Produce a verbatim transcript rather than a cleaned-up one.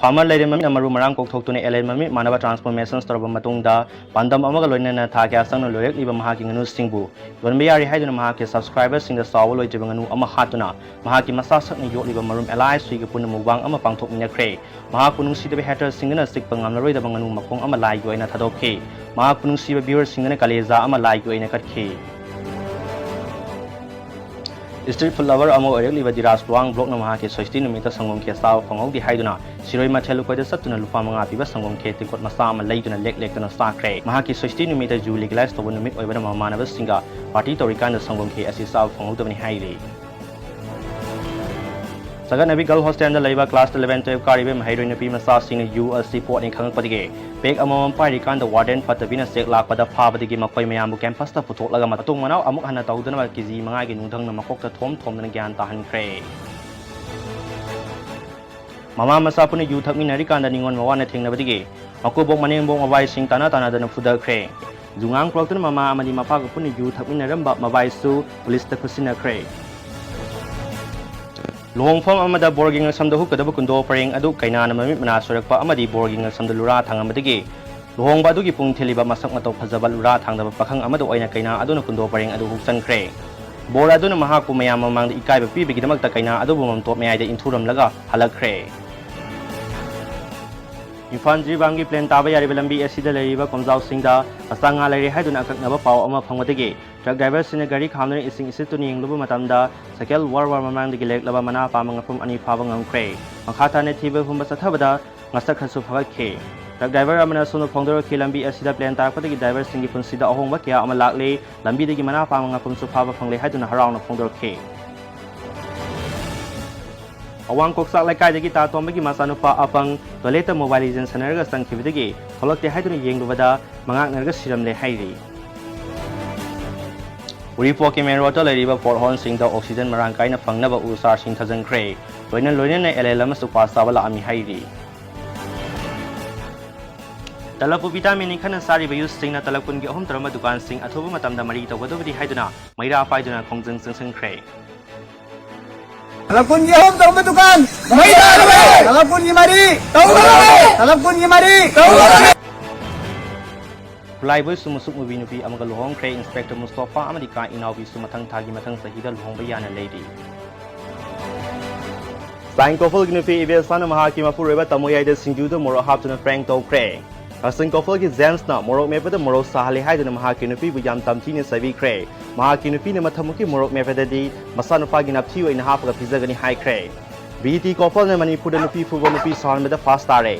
Farmer ꯂꯩꯔꯦ ꯃꯃꯤꯠꯅ ꯃꯔꯨ ꯃꯔꯥꯡ ꯀꯣꯛꯊꯣꯛꯇꯨꯅ ꯑꯦꯂꯦꯟ ꯃꯃꯤꯠ ꯃꯥꯟꯅꯕ transformations ꯇꯧꯔꯕ ꯃꯇꯨꯡꯗ, ꯄꯥꯟꯗꯝ ꯑꯃꯒ ꯂꯣꯏꯅꯅ ꯊꯥ ꯀꯌꯥ ꯆꯪꯅ ꯂꯣꯏꯔꯛꯂꯤꯕ ꯃꯍꯥꯛꯀꯤ ꯉꯥꯅꯨꯁꯤꯡꯕꯨ ꯌꯣꯟꯕ ꯌꯥꯔꯦ ꯍꯥꯏꯗꯨꯅ ꯃꯍꯥꯛꯀꯤ subscriberꯁꯤꯡꯗ ꯆꯥꯎꯕ ꯂꯣꯏꯗ꯭ꯔꯤꯕ ꯉꯥꯅꯨ ꯑꯃ ꯍꯥꯠꯇꯨꯅ ꯃꯍꯥꯛꯀꯤ ꯃꯆꯥ ꯁꯛꯅ ꯌꯣꯛꯂꯤꯕ ꯃꯔꯨꯞ ꯑꯦꯂꯥꯏꯁ ꯁꯨꯏꯒ ꯄꯨꯟꯅ mukbang ꯑꯃ ꯄꯥꯡꯊꯣꯛꯃꯤꯟꯅꯈ꯭ꯔꯦ꯫ ꯃꯍꯥꯛꯄꯨ ꯅꯨꯡꯁꯤꯗꯕ hatersꯁꯤꯡꯗꯨꯅ ꯆꯤꯛꯄ ꯉꯝꯂꯔꯣꯏꯗꯕ ꯉꯥꯅꯨ ꯃꯈꯣꯡ ꯑꯃ ꯂꯥꯏꯒꯤ ꯑꯣꯏꯅ ꯊꯥꯗꯣꯛꯈꯤ꯫ ꯃꯍꯥꯛꯄꯨ ꯅꯨꯡꯁꯤꯕ viewerꯁꯤꯡꯗꯨꯅ ꯀꯂꯦꯖꯥ ꯑꯃ ꯂꯥꯏꯒꯤ ꯑꯣꯏꯅ ꯀꯠꯈꯤ꯫ Street food lover ꯑꯃ ꯑꯣꯏꯔꯛꯂꯤꯕ ꯙꯤꯔꯥꯖ ꯂꯨꯋꯥꯡ ꯕ꯭ꯂꯣꯛꯅ ꯃꯍꯥꯛꯀꯤ ꯁꯣꯏꯁꯇꯤ ꯅꯨꯃꯤꯠꯇ ꯁꯪꯒꯣꯝ ꯈꯦꯔ ꯆꯥꯕ ꯐꯪꯍꯧꯗꯦ ꯍꯥꯏꯗꯨꯅ ꯁꯤꯔꯣꯏ ꯃꯊꯦꯜ ꯂꯨꯀꯣꯏꯗ ꯆꯠꯇꯨꯅ ꯂꯨꯄꯥ ꯃꯉꯥ ꯄꯤꯕ ꯁꯪꯒꯣꯝ ꯈꯦꯔ ꯇꯦꯡꯀꯣꯠ ꯃꯆꯥ ꯑꯃ ꯂꯩꯗꯨꯅ ꯂꯦꯛ ꯂꯦꯛꯇꯅ ꯆꯥꯈ꯭ꯔꯦ꯫ ꯃꯍꯥꯛꯀꯤ ꯁꯣꯏꯁꯇꯤ ꯅꯨꯃꯤꯠꯇ ꯖꯨ legalize ꯇꯧꯕ ꯅꯨꯃꯤꯠ ꯑꯣꯏꯕꯅ ꯃꯃꯥꯟꯅꯕꯁꯤꯡꯒ party ꯇꯧꯔꯤꯀꯥꯟꯗ ꯁꯪꯒꯣꯝ ꯈꯦꯔ ꯑꯁꯤ ꯆꯥꯕ ꯐꯪꯍꯧꯗꯕꯅꯤ ꯍꯥꯏꯔꯤ꯫ ꯆꯒꯠꯅꯕꯤ girl hostelꯗ ꯂꯩꯕ class eleven twelve ꯀꯥꯔꯤꯕ ꯃꯍꯩꯔꯣꯏ ꯅꯨꯄꯤ ꯃꯆꯥꯁꯤꯡꯅ ꯌꯨ ꯑꯁꯤ ꯄꯣꯠꯅꯤ ꯈꯪꯂꯛꯄꯗꯒꯤ bag ꯑꯃꯃꯝ ꯄꯥꯏꯔꯤꯀꯥꯟꯗ warden ꯐꯠꯇꯕꯤꯅ ꯆꯦꯛ ꯂꯥꯛꯄꯗ ꯐꯥꯕꯗꯒꯤ ꯃꯈꯣꯏ ꯃꯌꯥꯝꯕꯨ campusꯇ ꯄꯨꯊꯣꯛꯂꯒ ꯃꯇꯨꯡ ꯃꯅꯥꯎ ꯑꯃꯨꯛ ꯍꯟꯅ ꯇꯧꯗꯅꯕ ꯀꯦ ꯖꯤ ꯃꯉꯥꯒꯤ ꯅꯨꯡꯊꯪꯅ ꯃꯀꯣꯛꯇ ꯊꯣꯝ ꯊꯣꯝꯗꯨꯅ ꯒ꯭ꯌꯥꯟ ꯇꯥꯍꯟꯈ꯭ꯔꯦ꯫ ꯃꯃꯥ ꯃꯆꯥ ꯄꯨꯟꯅ ꯌꯨ ꯊꯛꯃꯤꯟꯅꯔꯤꯀꯥꯟꯗ ꯅꯤꯉꯣꯜ ꯃꯋꯥꯅ ꯊꯦꯡꯅꯕꯗꯒꯤ ꯃꯀꯨꯕꯣꯛ ꯃꯅꯦꯝꯕꯣꯛ ꯃꯕꯥꯏꯁꯤꯡ ꯇꯥꯅ ꯇꯥꯅꯗꯅ ꯐꯨꯗꯈ꯭ꯔꯦ꯫ ꯌꯨꯉꯥꯡ ꯄꯨꯔꯛꯇꯨꯅ ꯃꯃꯥ ꯑꯃꯗꯤ ꯃꯄꯥꯒ ꯄꯨꯟꯅ ꯌꯨ ꯊꯛꯃꯤꯟꯅꯔꯝꯕ ꯃꯕꯥꯏꯁꯨ ꯄꯨꯂꯤꯁꯇ ꯈꯨꯠꯁꯤꯟꯅꯈ꯭ꯔꯦ꯫ ꯂꯨꯍꯣꯡꯐꯝ ꯑꯃꯗ ꯕꯣꯔꯒꯤ ꯉꯛꯁꯝꯗ ꯍꯨꯛꯀꯗꯕ ꯀꯨꯟꯗꯣ ꯄꯔꯦꯡ ꯑꯗꯨ ꯀꯩꯅꯥꯅ ꯃꯃꯤꯠ ꯃꯅꯥ ꯁꯣꯏꯔꯛꯄ ꯑꯃꯗꯤ ꯕꯣꯔꯒꯤ ꯉꯛꯁꯝꯗ ꯂꯨꯔꯥ ꯊꯥꯡꯉꯝꯕꯗꯒꯤ ꯂꯨꯍꯣꯡꯕ ꯑꯗꯨꯒꯤ ꯄꯨꯡ ꯊꯤꯜꯂꯤꯕ ꯃꯁꯛ ꯃꯇꯧ ꯐꯖꯕ ꯂꯨꯔꯥ ꯊꯥꯡꯗꯕ ꯄꯥꯈꯪ ꯑꯃꯗ ꯑꯣꯏꯅ ꯀꯩꯅꯥ ꯑꯗꯨꯅ ꯀꯨꯟꯗꯣ ꯄꯔꯦꯡ ꯑꯗꯨ ꯍꯨꯛꯆꯟꯈ꯭ꯔꯦ꯫ ꯕꯣꯔ ꯑꯗꯨꯅ ꯃꯍꯥꯛꯄꯨ ꯃꯌꯥꯝ ꯃꯃꯥꯡꯗ ꯏꯀꯥꯏꯕ ꯄꯤꯕꯒꯤꯗꯃꯛꯇ ꯀꯩꯅꯥ ꯑꯗꯨꯕꯨ ꯃꯝꯇꯣꯞ ꯃꯌꯥꯏꯗ ꯏꯟꯊꯨꯔꯝꯂꯒ ꯍꯜꯂꯛꯈ꯭ꯔꯦ꯫ ꯏꯝꯐꯥꯜ ꯖꯤꯔꯤꯕꯥꯝꯒꯤ ꯄ꯭ꯂꯦꯟ ꯇꯥꯕ ꯌꯥꯔꯤꯕ ꯂꯝꯕꯤ ꯑꯁꯤꯗ ꯂꯩꯔꯤꯕ ꯀꯣꯝꯖꯥꯎꯁꯤꯡꯗ ꯃꯆꯥ ꯉꯥ ꯂꯩꯔꯦ ꯍꯥꯏꯗꯨꯅ ꯑꯀꯛꯅꯕ ꯄꯥꯎ ꯑꯃ ꯐꯪꯕꯗꯒꯤ ꯇ꯭ꯔꯛ ꯗ꯭ꯔꯥꯏꯚꯔꯁꯤꯡꯅ ꯒꯥꯔꯤ ꯈꯥꯝꯗꯨꯅ ꯏꯁꯤꯡ ꯏꯁꯤꯠꯇꯨꯅ ꯌꯦꯡꯂꯨꯕ ꯃꯇꯝꯗ ꯁꯥꯏꯀꯜ ꯋꯥꯔ ꯋꯥꯔ ꯃꯃꯥꯡꯗꯒꯤ ꯂꯩꯔꯛꯂꯕ ꯃꯅꯥ ꯄꯥꯝꯕ ꯉꯥꯄ꯭ꯔꯨꯝ ꯑꯅꯤ ꯐꯥꯕ ꯉꯝꯈ꯭ꯔꯦ꯫ ꯃꯈꯥ ꯇꯥꯅ ꯊꯤꯕ ꯍꯨꯝꯕ ꯆꯠꯊꯕꯗ ꯉꯁꯛ ꯈꯔꯁꯨ ꯐꯒꯠꯈꯤ꯫ ꯇ꯭ꯔꯛ ꯗ꯭ꯔꯥꯏꯚꯔ ꯑꯃꯅ ꯑꯁꯣꯝꯗ ꯐꯣꯡꯗꯣꯔꯛꯈꯤ, ꯂꯝꯕꯤ ꯑꯁꯤꯗ ꯄ꯭ꯂꯦꯟ ꯇꯥꯔꯛꯄꯗꯒꯤ ꯗ꯭ꯔꯥꯏꯚꯔꯁꯤꯡꯒꯤ ꯄꯨꯟꯁꯤꯗ ꯑꯍꯣꯡꯕ ꯀꯌꯥ ꯑꯃ ꯂꯥꯛꯂꯦ, ꯂꯝꯕꯤꯗꯒꯤ ꯃꯅꯥ ꯄꯥꯝꯕ ꯉꯥꯄ꯭ꯔꯨꯝꯁꯨ ꯐꯥꯕ ꯐꯪꯂꯦ ꯍꯥꯏꯗꯨꯅ ꯍꯔꯥꯎꯅ ꯐꯣꯡꯗꯣꯔꯛꯈꯤ꯫ ꯑꯋꯥꯡ ꯀꯣꯛꯆꯥꯛ ꯂꯩꯀꯥꯏꯗꯒꯤ ꯇꯥ ꯇꯣꯝꯕꯒꯤ ꯃꯆꯥꯅꯨꯄꯥ ꯑꯄꯪ ꯇꯣꯏꯂꯦꯠꯇ Mobile Legends ꯁꯥꯟꯅꯔꯒ ꯆꯪꯈꯤꯕꯗꯒꯤ ꯊꯣꯛꯂꯛꯇꯦ ꯍꯥꯏꯗꯨꯅ ꯌꯦꯡꯂꯨꯕꯗ ꯃꯉꯥꯛꯅꯔꯒ ꯁꯤꯔꯝꯂꯦ ꯍꯥꯏꯔꯤ꯫ ꯎꯔꯤꯄꯣꯛꯀꯤ main roadꯇ ꯂꯩꯔꯤꯕ ꯄꯣꯠꯍꯣꯜꯁꯤꯡꯗ oxygen ꯃꯔꯥꯡ ꯀꯥꯏꯅ ꯐꯪꯅꯕ ꯎ ꯆꯥꯔꯁꯤꯡ ꯊꯥꯖꯤꯟꯈ꯭ꯔꯦ꯫ ꯂꯣꯏꯅ ꯂꯣꯏꯅꯅ ꯑꯦꯂꯦꯟ ꯑꯃꯁꯨ ꯀ꯭ꯋꯥ ꯆꯥꯕ ꯂꯥꯛꯑꯝꯃꯤ ꯍꯥꯏꯔꯤ꯫ ꯇꯂꯞꯄꯨ vitamin ꯅꯤ ꯈꯟꯅ ꯆꯥꯔꯤꯕ youthꯁꯤꯡꯅ ꯇꯂꯞ ꯀꯨꯟꯒꯤ ꯑꯍꯨꯝ ꯇꯧꯔꯝꯕ ꯗꯨꯀꯥꯟꯁꯤꯡ ꯑꯊꯨꯕ ꯃꯇꯝꯗ ꯃꯔꯤ ꯇꯧꯒꯗꯕꯅꯤ ꯍꯥꯏꯗꯨꯅ ꯃꯩꯔꯥ ꯄꯥꯏꯗꯨꯅ ꯈꯣꯡꯖꯪ ꯆꯪꯁꯤꯟꯈ꯭ꯔꯦ꯫ ꯇꯂꯞ ꯀꯨꯟꯒꯤ ꯑꯍꯨꯝ ꯇꯧꯔꯝꯕ ꯗꯨꯀꯥꯟ ꯃꯩ ꯇꯥꯔꯦ! ꯀꯨꯟꯒꯤ ꯃꯔꯤ ꯇꯧꯒꯗꯕꯅꯤ꯫ ꯇꯂꯕ ꯀꯨꯟꯒꯤ ꯃꯔꯤ ꯇꯧꯒꯗꯕꯅꯤ꯫ ꯈꯨꯠꯂꯥꯏꯕꯣꯏ ꯁꯨꯝ ꯃꯁꯨꯛ ꯃꯨꯕꯤ ꯅꯨꯄꯤ ꯑꯃꯒ ꯂꯨꯍꯣꯡꯈ꯭ꯔꯦ꯫ ꯏꯟꯁꯄꯦꯛꯇꯔ ꯃꯨꯁꯇꯣꯐꯥ ꯑꯃꯗꯤ ꯀꯥ ꯏꯅꯥꯎꯕꯤꯁꯨ ꯃꯊꯪ ꯊꯥꯒꯤ ꯃꯊꯪ ꯆꯍꯤꯗ ꯂꯨꯍꯣꯡꯕ ꯌꯥꯅ ꯂꯩꯔꯤ꯫ ꯁꯥꯏꯟ ꯀꯣꯐꯜꯒꯤ ꯅꯨꯄꯤ ꯏꯕꯦꯁꯥꯅ ꯃꯍꯥꯛꯀꯤ ꯃꯄꯨꯔꯣꯏꯕ ꯇꯥꯃꯣ ꯌꯥꯏꯗ ꯁꯤꯡꯖꯨꯗ ꯃꯣꯔꯣꯛ ꯍꯥꯞꯇꯨꯅ ꯄ꯭ꯔꯦꯡ ꯇꯧꯈ꯭ꯔꯦ꯫ ꯀꯛꯆꯤꯡ ꯀꯣꯐꯜꯒꯤ ꯖꯦꯝꯁꯅ ꯃꯣꯔꯣꯛ ꯃꯦꯠꯄꯗ ꯃꯣꯔꯣꯛ ꯁꯥꯍꯜꯂꯤ ꯍꯥꯏꯗꯨꯅ ꯃꯍꯥꯛꯀꯤ ꯅꯨꯄꯤꯕꯨ ꯌꯥꯝ ꯇꯝꯊꯤꯅ ꯆꯩꯕꯤꯈ꯭ꯔꯦ꯫ ꯃꯍꯥꯛꯀꯤ ꯅꯨꯄꯤꯅ ꯃꯊꯪꯃꯨꯛꯀꯤ ꯃꯣꯔꯣꯛ ꯃꯦꯠꯄꯗꯗꯤ ꯃꯆꯥꯅꯨꯄꯥꯒꯤ ꯅꯥꯞꯊꯤ ꯑꯣꯏꯅ ꯍꯥꯞꯄꯒ ꯄꯤꯖꯒꯅꯤ ꯍꯥꯏꯈ꯭ꯔꯦ꯫ ꯕꯤ ꯇꯤ ꯀꯣꯐꯜꯅ ꯃꯅꯤꯄꯨꯔꯗ ꯅꯨꯄꯤ ꯐꯨꯕ ꯅꯨꯄꯤ ꯁꯥꯎꯍꯟꯕꯗ ꯐꯥꯔꯁ ꯇꯥꯔꯦ꯫